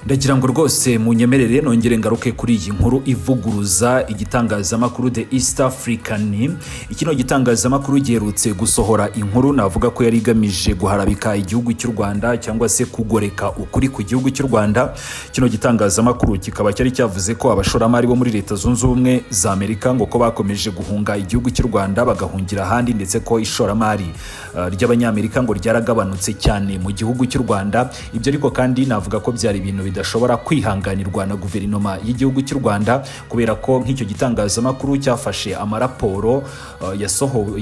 Ndagira ngo rwose munyemerere nongere ngaruke kuri iyi nkuru ivuguruza igitangazamakuru The East African. Kino gitangazamakuru giherutse gusohora inkuru navuga ko yari igamije guharabika igihugu cy'u Rwanda cyangwa se kugoreka ukuri ku gihugu cy'u Rwanda. Kino gitangazamakuru kikaba cyari cyavuze ko abashoramari bo muri Leta Zunze Ubumwe za Amerika ngo ko bakomeje guhunga igihugu cy'u Rwanda bagahungira ahandi, ndetse ko ishoramari ry'Abanyamerika ngo ryaragabanutse cyane mu gihugu cy'u Rwanda. Ibyo ariko kandi navuga ko byari ibintu bidashobora kwihanganirwa na guverinoma y'igihugu cy'u Rwanda, kubera ko nk'icyo gitangazamakuru cyafashe amaraporo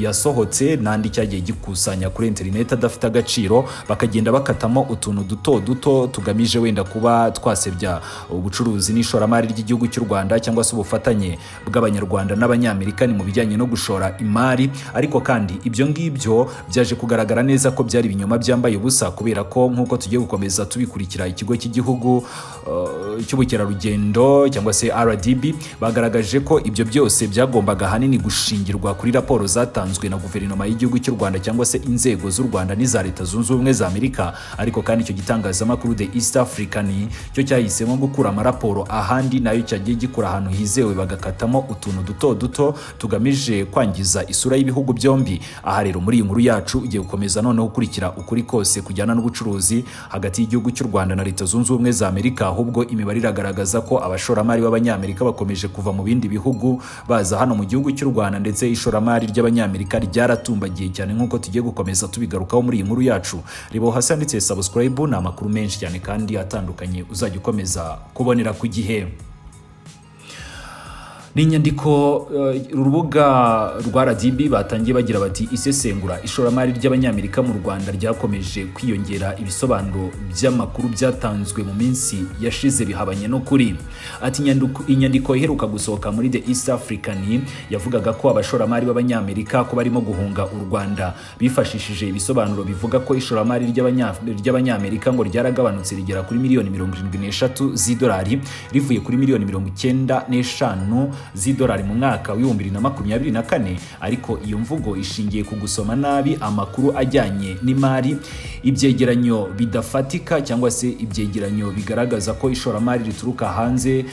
yasohotse n'andi cyagiye gikusanya kuri interineti adafite agaciro, bakagenda bakatamo utuntu duto duto tugamije wenda kuba twasebya ubucuruzi n'ishoramari ry'igihugu cy'u Rwanda cyangwa se ubufatanye bw'Abanyarwanda n'Abanyamerika ni mu bijyanye no gushora imari. Ariko kandi ibyo ngibyo byaje kugaragara neza ko byari ibinyoma byambaye ubusa, kubera ko nk'uko tugiye gukomeza tubikurikira, ikigo cy'igihugu cy'ubukerarugendo cyangwa se RDB bagaragaje ko ibyo byose byagombaga ahanini gushingirwa kuri raporo zatanzwe na guverinoma y'igihugu cy'u Rwanda cyangwa se inzego z'u Rwanda n'iza Leta Zunze Ubumwe za Amerika. Ariko kandi icyo gitangazamakuru The East African cyo cyahisemo gukura amaraporo ahandi, nayo cyagiye gikura ahantu hizewe, bagakatamo utuntu duto duto tugamije kwangiza isura y'ibihugu byombi. Aha rero muri iyi nkuru yacu ugiye gukomeza noneho gukurikira ukuri kose kujyana n'ubucuruzi hagati y'igihugu cy'u Rwanda na Leta Zunze Ubumwe za Amerika. Ahubwo imibare iragaragaza ko abashoramari b'Abanyamerika bakomeje kuva mu bindi bihugu baza hano mu gihugu cy'u Rwanda, ndetse ishoramari ry'Abanyamerika ryaratumbagiye cyane, nk'uko tugiye gukomeza tubigarukaho muri iyi nkuru yacu. Reba hasi handitse subscribe, ni amakuru menshi cyane kandi atandukanye uzajya ukomeza kubonera ku gihe. Ni inyandiko urubuga rwa RDB batangiye bagira bati: "Isesengura: ishoramari ry'Abanyamerika mu Rwanda ryakomeje kwiyongera, ibisobanuro by'amakuru byatanzwe mu minsi yashize bihabanye n'ukuri." Ati: "Inyandiko iheruka gusohoka muri The East African yavugaga ko abashoramari b'Abanyamerika ko barimo guhunga u Rwanda, bifashishije ibisobanuro bivuga ko ishoramari ry'Abanyamerika ngo ryaragabanutse rigera kuri miliyoni 73 z'idolari, rivuye kuri miliyoni 95 z'idolari mu mwaka wa 2024. Ariko iyo mvugo ishingiye ku gusoma nabi amakuru ajyanye n'imari, ibyegeranyo bidafatika cyangwa se ibyegeranyo bigaragaza ko ishoramari rituruka hanze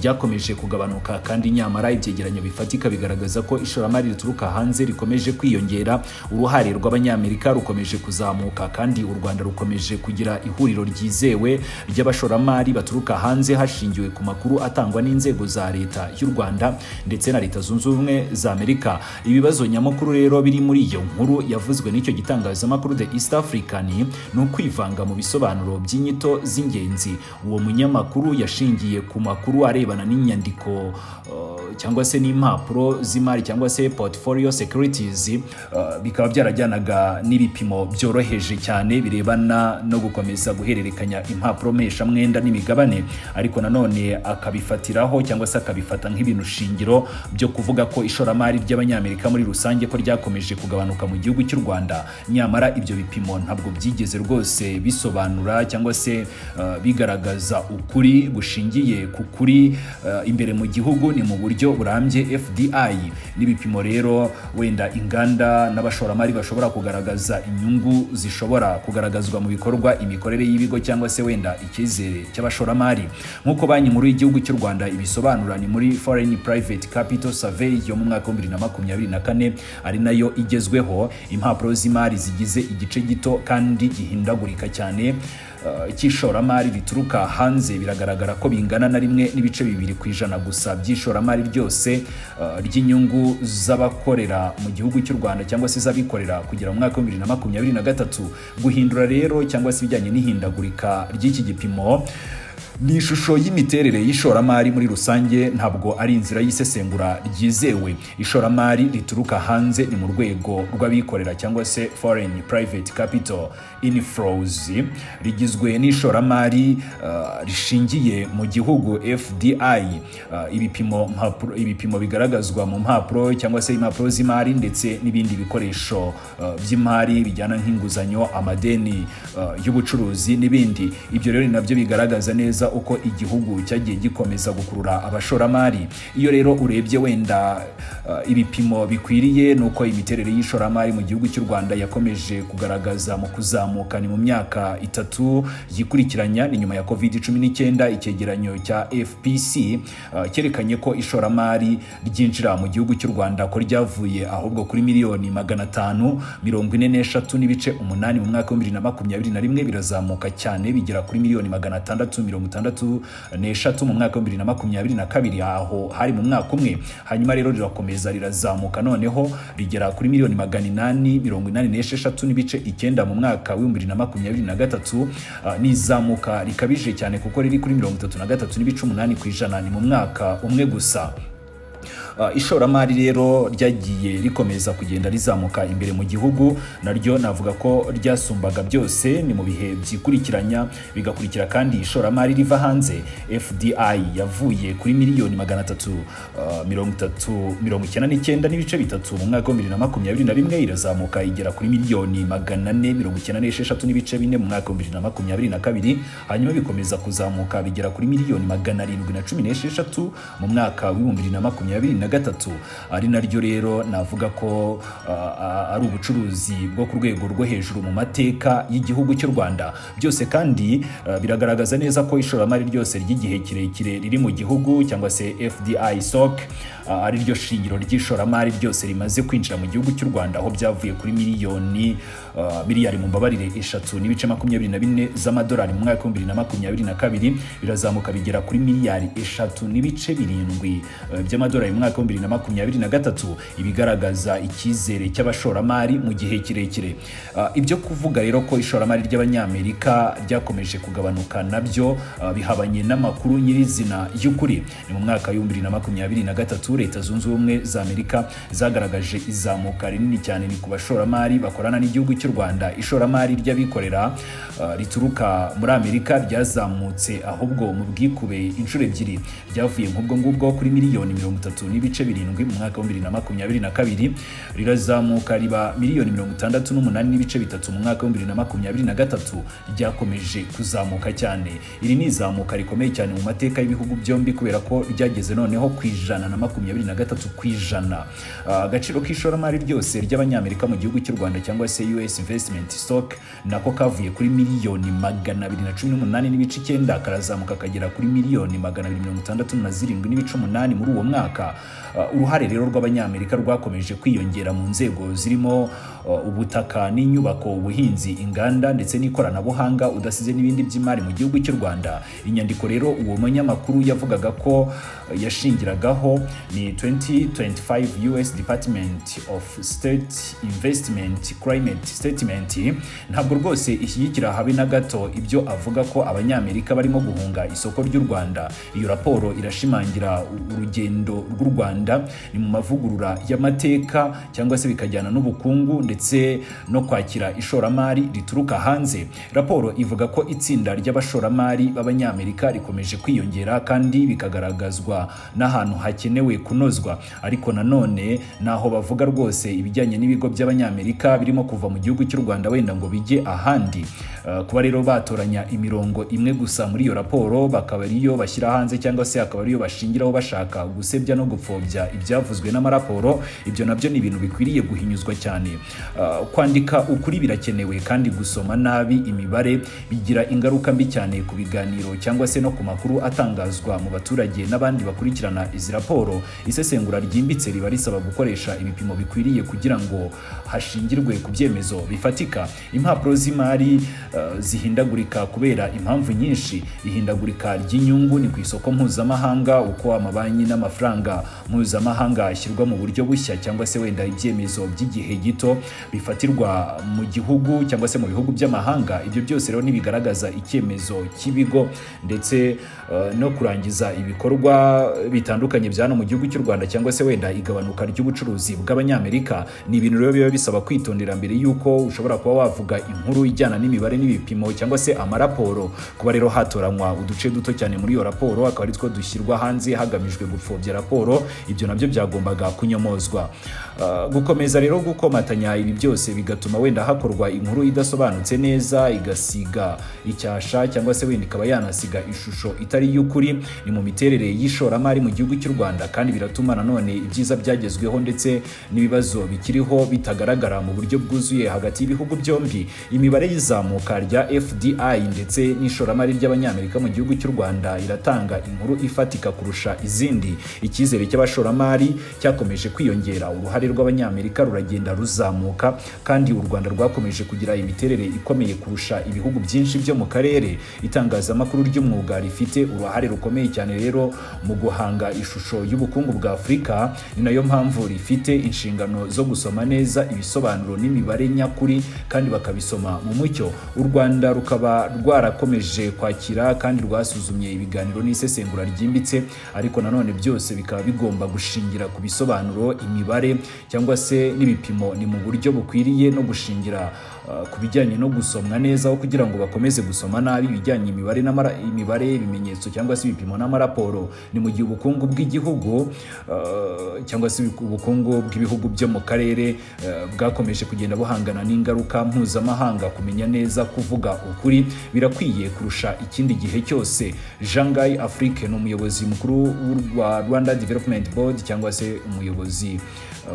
ryakomeje kugabanuka, kandi nyamara ibyegeranyo bifatika bigaragaza ko ishoramari rituruka hanze rikomeje kwiyongera. Uruhare rw'Abanyamerika rukomeje kuzamuka, kandi u Rwanda rukomeje kugira ihuriro ryizewe ry'abashoramari baturuka hanze, hashingiwe ku makuru atangwa n'inzego za Leta y'u Rwanda ndetse na Leta Zunze Ubumwe za Amerika. Ibibazo nyamukuru rero biri muri iyo nkuru yavuzwe n'icyo gitangazamakuru The East African ni ukwivanga mu bisobanuro by'inyito z'ingenzi. Uwo munyamakuru yashingiye ku makuru arebana n'inyandiko cyangwa se n'impapuro z'imari cyangwa se portfolio securities, bikaba byarajyanaga n'ibipimo byoroheje cyane birebana no gukomeza guhererekanya impapuro mpeshamwenda n'imigabane, ariko nanone akabifatiraho cyangwa se akabifata nk'ibintu shingiro byo kuvuga ko ishoramari ry'Abanyamerika muri rusange ko ryakomeje kugabanuka mu gihugu cy'u Rwanda. Nyamara ibyo bipimo ntabwo byigeze rwose bisobanura cyangwa se bigaragaza ukuri gushingiye ku kuri imbere mu gihugu ni mu buryo burambye FDI, n'ibipimo rero wenda inganda n'abashoramari bashobora kugaragaza, inyungu zishobora kugaragazwa mu bikorwa, imikorere y'ibigo cyangwa se wenda icyizere cy'abashoramari. Nk'uko Banki Nkuru y'igihugu cy'u Rwanda ibisobanura, ni muri Foreign Private Capital Survey yo mu mwaka wa 2024, ari nayo igezweho, impapuro z'imari zigize igice gito kandi gihindagurika cyane cy'ishoramari rituruka hanze. Biragaragara ko bingana na 1.2% gusa by'ishoramari ryose ry'inyungu z'abakorera mu gihugu cy'u Rwanda cyangwa se z'abikorera kugera mu mwaka wa 2023. Guhindura rero cyangwa se ibijyanye n'ihindagurika ry'iki gipimo ni ishusho y'imiterere y'ishoramari muri rusange, ntabwo ari inzira y'isesengura ryizewe. Ishoramari rituruka hanze ni mu rwego rw'abikorera cyangwa se foreign private capital inflows rigizwe n'ishoramari rishingiye mu gihugu FDI, ibipimo bigaragazwa mu mpapuro cyangwa se impapuro z'imari, ndetse n'ibindi bikoresho by'imari bijyana nk'inguzanyo, amadeni y'ubucuruzi n'ibindi. Ibyo rero ni nabyo bigaragaza neza neza uko igihugu cyagiye gikomeza gukurura abashoramari. Iyo rero urebye wenda ibipimo bikwiriye nuko imiterere y'ishoramari mu gihugu cy'u Rwanda yakomeje kugaragaza mu kuzamuka, ni mu myaka 3 yikurikiranya, ni nyuma ya COVID-19. Icyegeranyo cya FPC cyerekanye ko ishoramari ryinjira mu gihugu cy'u Rwanda ko ryavuye ahubwo kuri miliyoni 543.8 mu mwaka wa 2021, birazamuka cyane bigera kuri miliyoni 663 mu mwaka wa 2022. Aho hari mu mwaka umwe. Hanyuma rero rirakomeza rirazamuka, noneho rigera kuri miliyoni 886.9 mu mwaka wa 2023. N'izamuka rikabije cyane kuko riri kuri 33.8%, ni mu mwaka umwe gusa. Ishoramari rero ryagiye rikomeza kugenda rizamuka imbere mu gihugu, naryo navuga ko ryasumbaga byose, ni mu bihe byikurikiranya, bigakurikira kandi ishoramari riva hanze. FDI yavuye kuri miliyoni magana atatu mirongo itatu mirongo icyenda n'icyenda n'ibice bitatu mu mwaka wa 2021, irazamuka igera kuri miliyoni 496.4 mu mwaka wa 2022. Hanyuma bikomeza kuzamuka bigera kuri miliyoni 716 mu mwaka wa 2023, ari naryo rero navuga ko ari ubucuruzi bwo ku rwego rwo hejuru mu mateka y'igihugu cy'u Rwanda. Byose kandi biragaragaza neza ko ishoramari ryose ry'igihe kirekire riri mu gihugu, cyangwa se FDI stock, ari ryo shingiro ry'ishoramari ryose rimaze kwinjira mu gihugu cy'u Rwanda, aho byavuye kuri miliyoni miliyari, mumbabarire, 3.24 z'amadolari mu mwaka wa 2022, birazamuka bigera kuri miliyari 3.7 by'amadolari mu mwaka wa 2023, ibigaragaza icyizere cy'abashoramari mu gihe kirekire. Ibyo kuvuga rero ko ishoramari ry'Abanyamerika ryakomeje kugabanuka nabyo bihabanye n'amakuru nyirizina y'ukuri. Ni mu mwaka wa 2023 Leta Zunze Ubumwe za Amerika zagaragaje izamuka rinini cyane, ni ku bashoramari bakorana n'igihugu cy'u Rwanda. Ishoramari ry'abikorera rituruka muri Amerika ryazamutse ahubwo mu bwikube inshuro ebyiri, ryavuye nk'ubwo ngubwo kuri miliyoni 30.7 mu mwaka wa 2022, rirazamuka riba miliyoni 68.3 mu mwaka wa 2023. Ryakomeje kuzamuka cyane. Iri ni izamuka rikomeye cyane mu mateka y'ibihugu byombi kubera ko ryageze noneho ku 123%. Agaciro k'ishoramari ryose ry'Abanyamerika mu gihugu cy'u Rwanda, cyangwa se US investment stock, nako kavuye kuri miliyoni 218.9, karazamuka kagera kuri miliyoni 267.8 muri uwo mwaka. Uruhare rero rw'Abanyamerika rwakomeje kwiyongera mu nzego zirimo ubutaka n'inyubako, ubuhinzi, inganda ndetse n'ikoranabuhanga, udasize n'ibindi by'imari mu gihugu cy'u Rwanda. Inyandiko rero uwo munyamakuru yavugaga ko yashingiragaho ni 2025 US Department of State Investment Climate Statement. Ntabwo rwose ishyigikira habe na gato ibyo avuga ko Abanyamerika barimo guhunga isoko ry'u Rwanda. Iyo raporo irashimangira urugendo rw'u Rwanda, ni mu mavugurura y'amateka cyangwa se bikajyana n'ubukungu ndetse no kwakira ishoramari rituruka hanze. Raporo ivuga ko itsinda ry'abashoramari b'Abanyamerika rikomeje kwiyongera kandi bikagaragazwa n'ahantu hakenewe kunozwa. Ariko nanone naho bavuga rwose ibijyanye n'ibigo by'Abanyamerika birimo kuva mu gihugu cy'u Rwanda wenda ngo bijye ahandi. Kuba rero batoranya imirongo imwe gusa muri iyo raporo bakaba ariyo bashyira hanze, cyangwa se akaba ariyo bashingiraho bashaka gusebya no gupfobya ibyavuzwe n'amaraporo, ibyo nabyo ni ibintu bikwiriye guhinyuzwa cyane. Kwandika ukuri birakenewe, kandi gusoma nabi imibare bigira ingaruka mbi cyane ku biganiro cyangwa se no ku makuru atangazwa mu baturage n'abandi bakurikirana izi raporo. Isesengura ryimbitse riba risaba gukoresha ibipimo bikwiriye kugira ngo hashingirwe ku byemezo bifatika. Impapuro z'imari zihindagurika kubera impamvu nyinshi: ihindagurika ry'inyungu ni ku isoko mpuzamahanga, uko amabanki n'amafaranga mpuzamahanga ashyirwa mu buryo bushya, cyangwa se wenda ibyemezo by'igihe gito bifatirwa mu gihugu cyangwa se mu bihugu by'amahanga. Ibyo byose rero ntibigaragaza icyemezo cy'ibigo ndetse no kurangiza ibikorwa bitandukanye bya hano mu gihugu cy'u Rwanda, cyangwa se wenda igabanuka ry'ubucuruzi bw'Abanyamerika. Ni ibintu rero biba bisaba kwitondera mbere y'uko ushobora kuba wavuga inkuru ijyana n'imibare n'ibipimo cyangwa se amaraporo. Kuba rero hatoranywa uduce duto cyane muri iyo raporo akaba ari two dushyirwa hanze hagamijwe gupfobya raporo, ibyo nabyo byagombaga kunyomozwa. Gukomeza rero gukomatanya Ibi byose bigatuma wenda hakorwa inkuru idasobanutse neza, igasiga icyasha cyangwa se wenda ikaba yanasiga ishusho itari iy'ukuri. Ni mu miterere y'ishoramari mu gihugu cy'u Rwanda, kandi biratuma nanone ibyiza byagezweho ndetse n'ibibazo bikiriho bitagaragara mu buryo bwuzuye hagati y'ibihugu byombi. Imibare y'izamuka rya FDI ndetse n'ishoramari ry'Abanyamerika mu gihugu cy'u Rwanda iratanga inkuru ifatika kurusha izindi. Icyizere cy'abashoramari cyakomeje kwiyongera, uruhare rw'Abanyamerika ruragenda ruzamuka, kandi u Rwanda rwakomeje kugira imiterere ikomeye kurusha ibihugu byinshi byo mu karere. Itangazamakuru ry'umwuga rifite uruhare rukomeye cyane rero mu guhanga ishusho y'ubukungu bwa Afurika. Ni nayo mpamvu rifite inshingano zo gusoma neza ibisobanuro n'imibare nyakuri kandi bakabisoma mu mucyo. U Rwanda rukaba rwarakomeje kwakira kandi rwasuzumye ibiganiro n'isesengura ryimbitse, ariko nanone byose bikaba bigomba gushingira ku bisobanuro, imibare cyangwa se n'ibipimo. Ni mu buryo bukwiriye no gushingira ku bijyanye no gusomwa neza, aho kugira ngo bakomeze gusoma nabi ibijyanye imibare imibare, ibimenyetso cyangwa se ibipimo n'amaraporo. Ni mu gihe ubukungu bw'igihugu cyangwa se ubukungu bw'ibihugu byo mu karere bwakomeje kugenda buhangana n'ingaruka mpuzamahanga, kumenya neza kuvuga ukuri birakwiye kurusha ikindi gihe cyose. Jean Guy Afrique ni umuyobozi mukuru wa Rwanda Development Board cyangwa se umuyobozi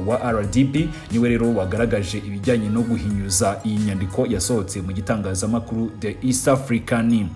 wa RDB. Niwe rero wagaragaje ibijyanye no guhinyuza iyi nyandiko yasohotse mu gitangazamakuru The East African.